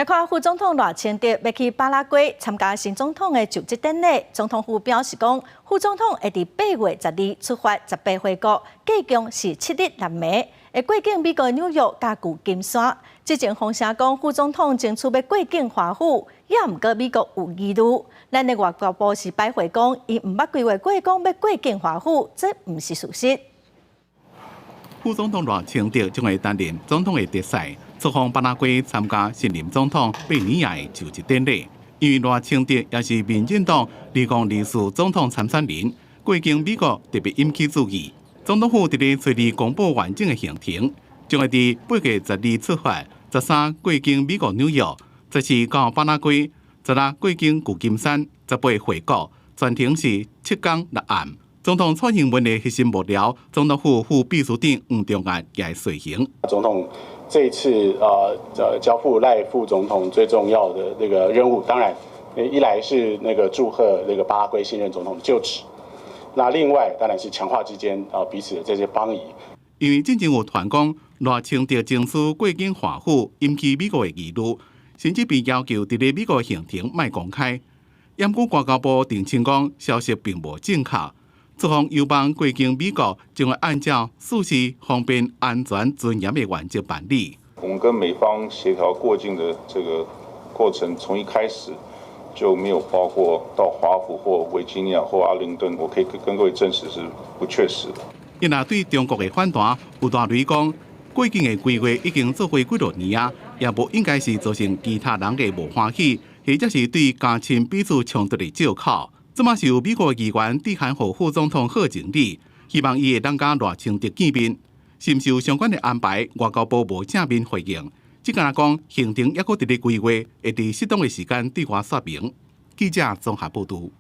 來看副總統賴清德欲去巴拉圭參加新總統的就職典禮，總統府表示講，副總統會佇8月12出發，18回國，計共是7日6暝，會過境美國紐約佮舊金山。之前風聲講副總統爭取欲過境華府，也毋過美國有疑慮。咱的外交部是擺回講，伊毋捌規劃過講欲過境華府，這毋是事實。副總統賴清德將會擔任總統的特使，出訪巴拉圭參加新任總統貝尼亞的就職典禮。因為賴清德也是民進黨2024總統參選人，過境美國特別引起注意。總統府佇咧初二公布完整的行程，將會佇8月12出發，13過境美國紐約，14到巴拉圭，16過境舊金山，18回國，全程是7工6暗。總統蔡英文的核心幕僚、總統府副秘書長黃重諺也會隨行。總統這一次交付賴副總統最重要的那個任務，當然一來是那個祝賀那個巴拉圭新任總統就職，那另外當然是強化之間啊彼此的這些邦誼。因為進前有傳講賴清德爭取過境華府引起美國的疑慮，甚至被要求佇咧美國行程莫公開。毋過外交部澄清講，消息並無正確。出訪有望過境美國，將會按照舒適、方便、安全、尊嚴的原則辦理。我們跟美方協調過境的這個過程，從一開始就沒有包括到華府或維吉尼亞或阿靈頓。我可以跟各位證實是不確實的。伊若對中國的反彈，吳大雷講，過境的規劃已經做過幾多年啊，也無應該是造成其他人的無歡喜，或者是對加深彼此衝突的借口。這馬是有美國議員致函予副總統賀錦麗，希望伊會當佮賴清德見面。是毋是有相關的安排？外交部無正面回應，只敢若講行程猶閣佇咧規劃，會佇適當的時間對外說明。記者綜合報導。